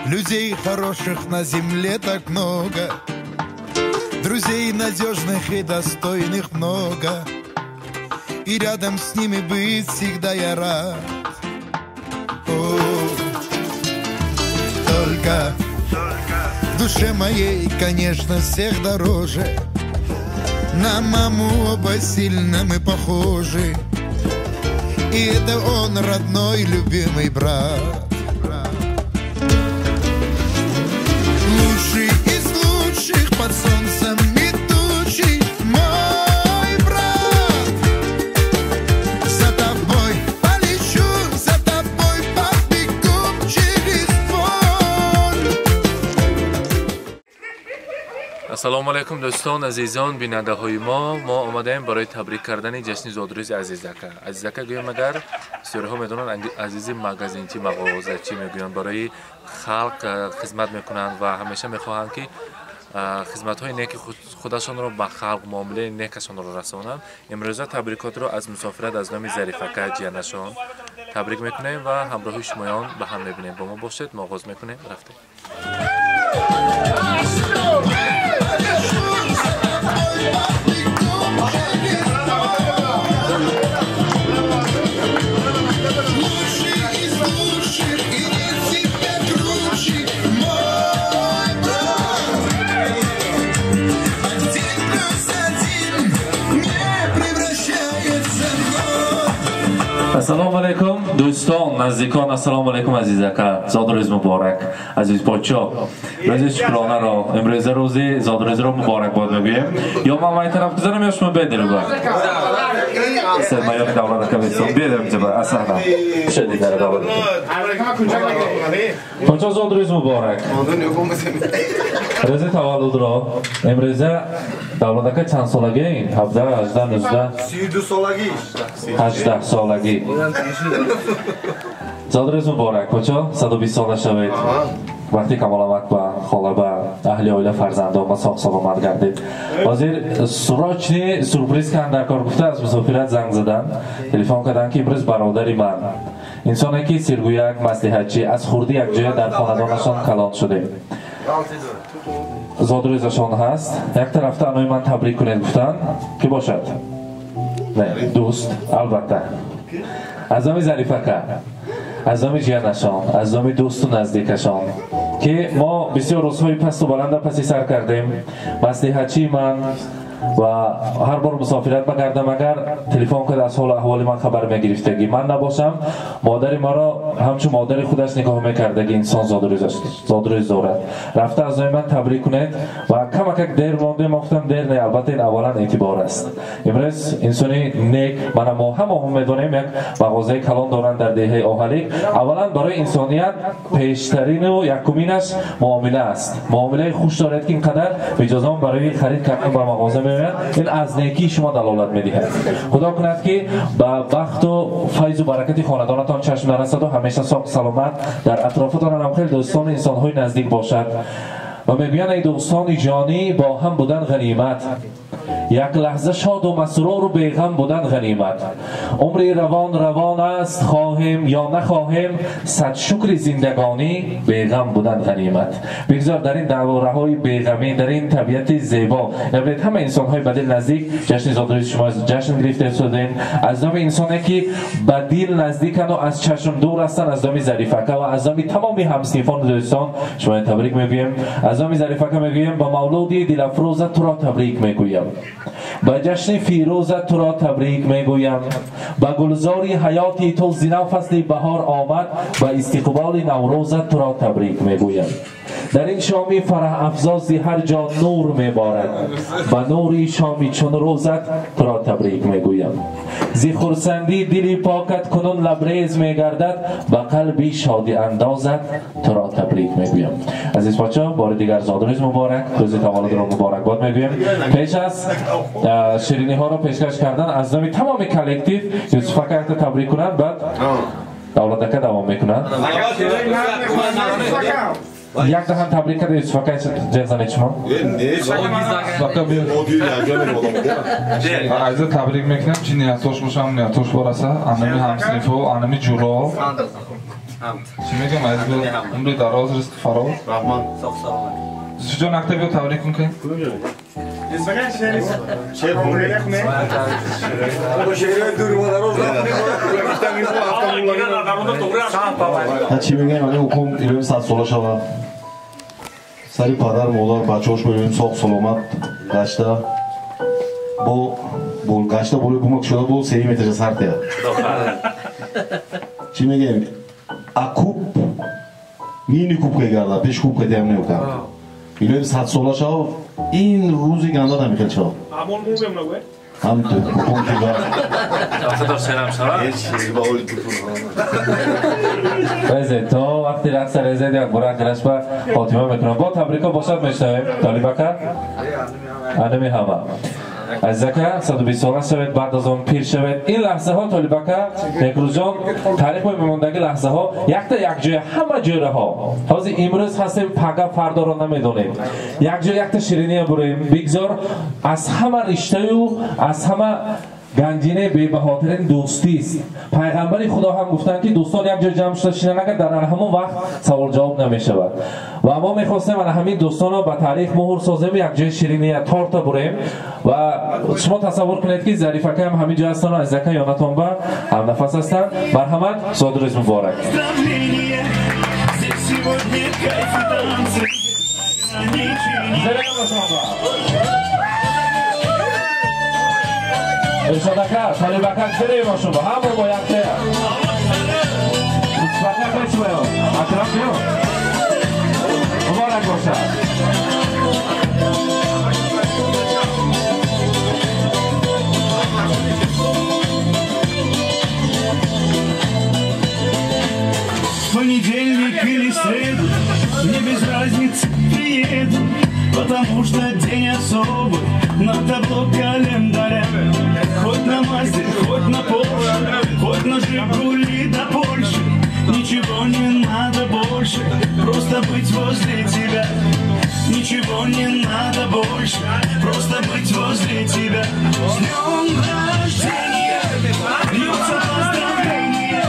Людей хороших на земле так много, друзей надежных и достойных много, и рядом с ними быть всегда я рад. О, только в душе моей, конечно, всех дороже. На маму оба сильно мы похожи, и это он, родной, любимый брат. Лучший из лучших под солнцем идущий мой брат. За тобой полечу, за тобой побегу через боль. Ассалому алайкум, дӯстон, азизон, бинандаҳои мо. Мо омадаем барои табрик кардани ҷашни зодрӯзи Азизака. Азизака гӯем, агар бисёриҳо медонанд, азизи магазинчи, мағозачӣ мегӯянд, барои халқ хизмат мекунанд ва ҳамеша мехоҳанд, ки хизматҳои неки худашонро ба халқ, муомилаи некашонро расонанд. Имрӯза табрикотро аз мусофират аз номи Зарифака, ҷиянашон, табрик мекунем ва ҳамроҳи шумоён ба ҳам мебинем. Бо мо бошед, мо оғоз мекунем. Рафтем. Лучший из лучших, и нет тебя круче, мой брат. 1 + 1 не превращается в ноль. Ассалому алайкум, дӯстон, наздикон. Ассалому алайкум, Азизака, зодрӯз муборак. Азиз подшо, рӯзи шукронаро, имрӯза рӯзи зодрӯзро муборакбод мегӯем. Ё ман май тараф гузарам, ё шумо бедирба сермаёни давлат акависон бедем ҷаба. Асалам шудидара, давлат подшо, зодрӯз муборак, рӯзи таваллудро. Имрӯза давлатака чанд солагӣ? 17, 18, 19? 32 солагӣ. 18 солагӣ. Зодрӯз муборак, подшо, 120 сола шавед, вақти камолават ба хола, ба аҳли оила, фарзандон ба соғ саломат гардед. Ҳозир срочный сюрприз кан дар кор гуфта, аз мусофират занг задан, телефон карданд, ки имрӯз бародари ман, инсоне ки сиргӯяк, маслиҳатчӣ, аз хурдӣ якҷоя дар хонадонашон калон шудем, зодрӯзашон ҳаст. Як тарафта анои ман табрик кунед гуфтанд, ки бошад? Не, дӯст, албатта, аз номи Зарифака, аз номи ҷиянашон, аз номи дӯсту наздикашон, ки мо бисёр рӯзҳои пасту баланда паси сар кардем, маслиҳатчии ман ва ҳар бор мусофират багардам, агар телефон кард, аз ҳолу аҳволи ман хабар мегирифтагӣ, ман набошам, модари маро ҳамчун модари худаш нигоҳ мекардаги инсон зодрӯз дорад. Рафта аз номи ман табрик кунед. Ва камакак дер мондем, гуфтам дер не, албатта, ин аввалан эътибор аст. Имрӯз инсони нек, мана мо ҳамамо медонем, як мағозаи калон доранд дар деҳаи Оҳалик. Аввалан барои инсоният пештарину якуминаш муомила аст. Муомилаи хуш доред, ки ин қадар миҷозон барои харид кардан ба мағоза меоянд. Ин аз некии шумо далолат медиҳад. Худо кунад, ки ба бахту файзу баракати хонадонатон чашм нарасаду ҳамеша соғ саломат, дар атрофатон ҳам хеле дӯстону инсонҳои наздик бошад. Ва мегӯянд, эй дӯстони ҷонӣ, бо ҳам будан ғанимат, як лаҳза шоду масруру беғам будан ғанимат. Умри равон равон аст, хоҳем ё нахоҳем, сад шукри зиндагонӣ, беғам будан ғанимат. Бигзор дар ин давраҳои беғамӣ, дар ин табиати зебо набинед, ҳама инсонҳои ба дил наздик ҷашни зодрӯзи шумо ҷашн гирифта шудем. Аз номи инсоне, ки ба дил наздикану аз чашм дур ҳастанд, аз номи Зарифака ва аз номи тамоми ҳамсинфону дӯстон шумо табрик мегӯем. Аз номи Зарифака мегӯем: ба мавлуди дилафрӯза туро табрик мегӯям, ба ҷашни фирӯза туро табрик мегӯям, ба гулзори ҳаёти ту зинав фасли баҳор омад, ба истиқболи наврӯза туро табрик мегӯям. Дар ин шоми фараҳафзо зи ҳар ҷо нур меборад, ба нури шоми чун рӯзат туро табрик мегӯям. Зи хурсандӣ дили покат кунун лабрез мегардад, ба қалби шодиандозат туро табрик мегӯям. Азиз подшо, бори дигар зодрӯз муборак, рӯзи таваллудро муборакбод мегӯем. Пеш аз шириниҳоро пешкаш кардан, аз номи тамоми коллектив Юсуфака якта табрик кунанд, баъд давлатака давом мекунанд. Як даҳан табрик карда, Юсуфака, ҷеғ занед шумо. Айза табрик мекунам, чи ниятош бошам, ниятош бораса, анами ҳамсинифо, анами ҷуро. Чӣ мегӯям, азиз, умри дароз, ризқи фаровон. Раҳмат. Соғ саломат. Юсуфҷон, якта биё табрик кун ки. Чӣ мегӯям, али ҳукм илоҳим 100 сола шавад. Сари падар, модар, бачаҳош бибинем соғ саломат гашта. Бо гашта болои бума кушода бо сеи метраша сар теяд. Чӣ мегӯем? А куб мини куб кегарда, пеш куб кетиам неукам. Илоҳим 100 сола шав, ин рӯзи ганда намихел шав. Ҳам ту ҳукм ки ба Резед, то вақти рақса резед як бора гираш ба хотима мекунам. Бо табрико бошад мешавем. Толибака? Анами ҳама. Азизака, 120 сола шавед, баъд аз он пир шавед. Ин лаҳзаҳо, Толибака, Некрӯзҷон, таърих мемондаги лаҳзаҳо якта якҷоя ҳама ҷӯраҳо. Ҳозир имрӯз ҳастем, пага фардоро намедонем. Якҷоя якта шириния бурем. Бигзор аз ҳама риштаю аз ҳама ганҷинаи бебаҳотарин дӯстист. Пайғамбари Худо ҳам гуфтанд, ки дӯстон як ҷо ҷамъ шуда шинанд, агар дар ҳамон вақт савол-ҷавоб намешавад. Ва мо мехостем ана ҳамин дӯстонро ба таърих муҳр созем, як ҷои шириния торта бурем. Ва шумо тасаввур кунед, ки Зарифака ҳам ҳамин ҷо ҳастанд ва Азизака ёнатон ба ҳамнафас ҳастанд. Марҳамат, зодрӯз муборак. Иршодака, Толибака, зиреем шумо, ҳама бо якҷоя. Лутфака пешвоё, Акрам биё. Муборак бошад. Понедельник или среду, мне без разницы, приеду, потому что день особый на табло календаря. Хоть на Мазде, хоть на Порше, хоть на Жигули до Польши, ничего не надо больше, просто быть возле тебя. Ничего не надо больше, просто быть возле тебя. С днем рождения, льются поздравления.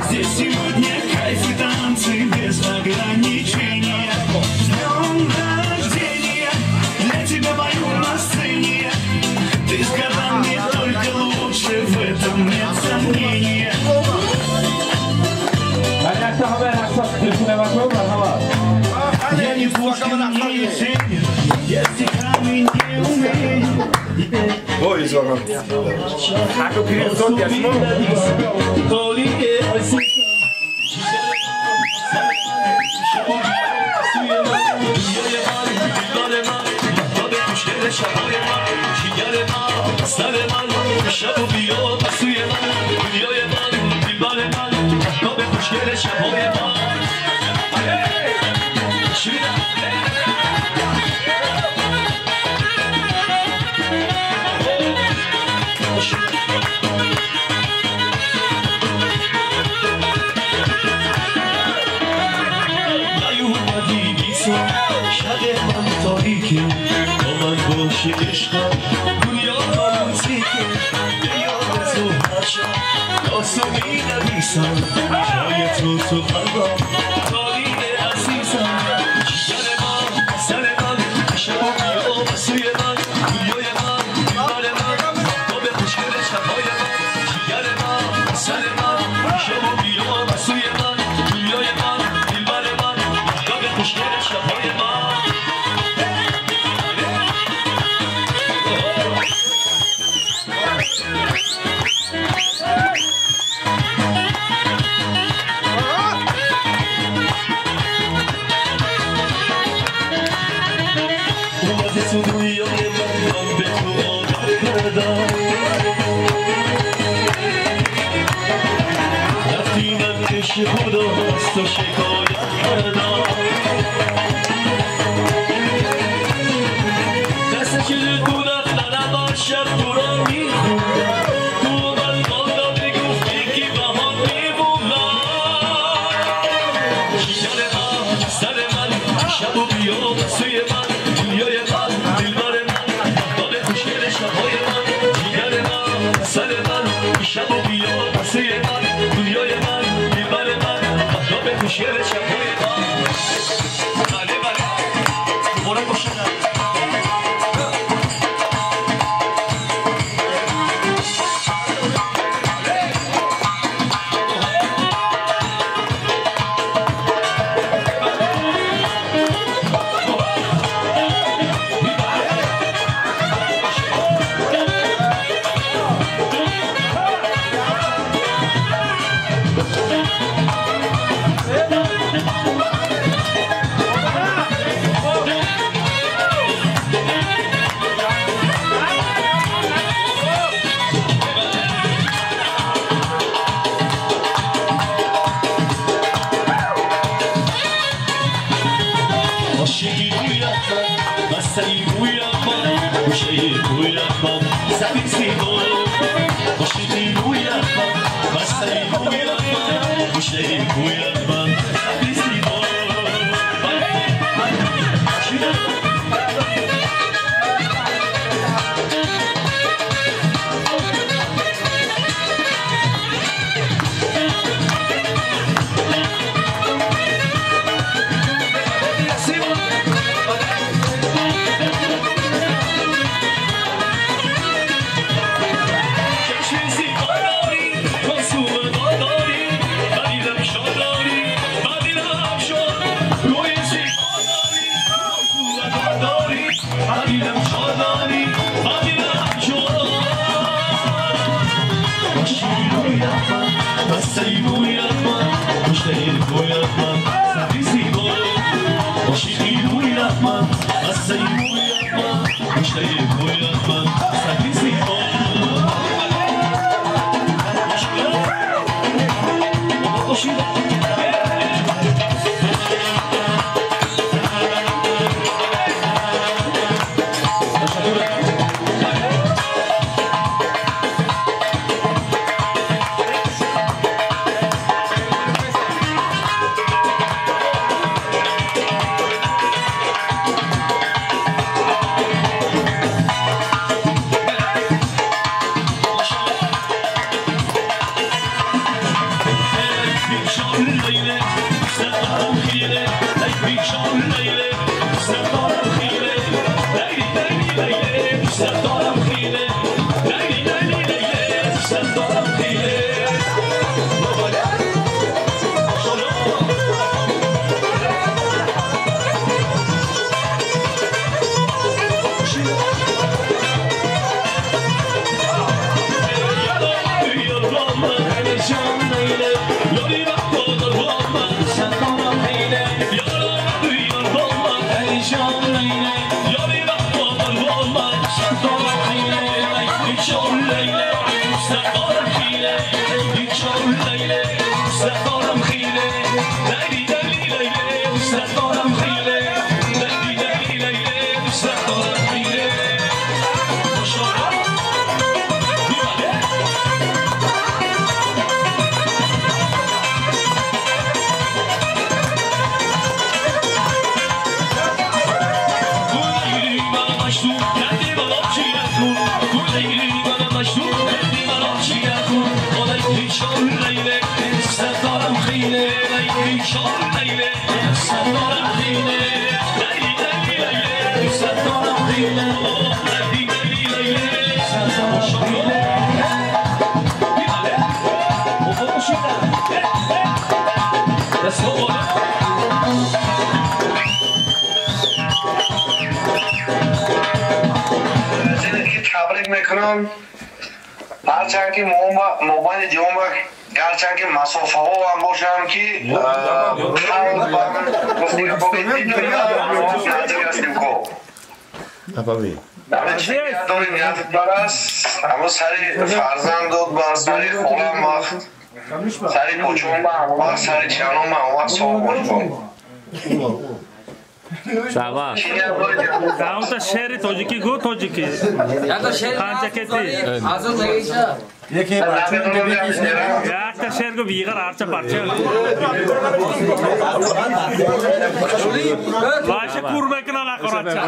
Здесь сегодня кайф и танцы без ограничения. С днем рождения, для тебя пою на сцене. Ты с годами только лучше, в этом нет сомнения. Я не Пушкин, не Есенин, я стихами не умею. شب و بیا سوی من، دنیای من، دلبر من. Ҳарчанд ки мобайни ҷиҳонба, гарчанд ки масофаҳо ҳам бошанд, ки наздик ҳастем. Ко дори ният бар аст, ҳамо сари фарзанд дод бар сари холам вақт, сари кӯчонба ҳамо вақт, сари чиянонба ҳамо вақт соғ бош. Сава. Даунта шеъри тоҷикӣ гӯ, тоҷикӣ. Панҷакетӣ. Якта шеър гӯ, виғар арча парча. Вайша кур мекунан ақорача.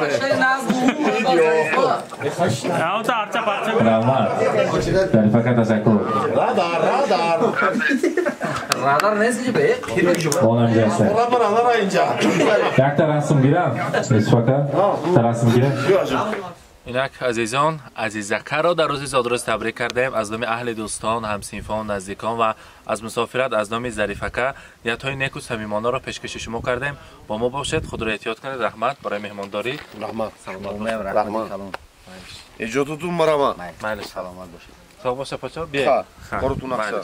Даунта арча парча. Раҳмат. Зарифака ташаккур. Радар, радар. Радар нест бе. Онам ҷаста. Якта расм гирам. Юсуфака, расм гирам. Инак азизон, Азизакаро дар рӯзи зодрӯз табрик кардем аз номи аҳли дӯстон, ҳамсинфон, наздикон ва аз мусофират аз номи Зарифака ниятҳои неку самимонаро пешкаши шумо кардем. Бо мо бошед, худро эҳтиёт кунед. Раҳмат барои меҳмондорӣ. Раҳмат. Саломат бошед. Раҳмат. Эҷодатун марама. Майли, саломат бошед. Соғ боша, пачо. Биё. Корутун ақса.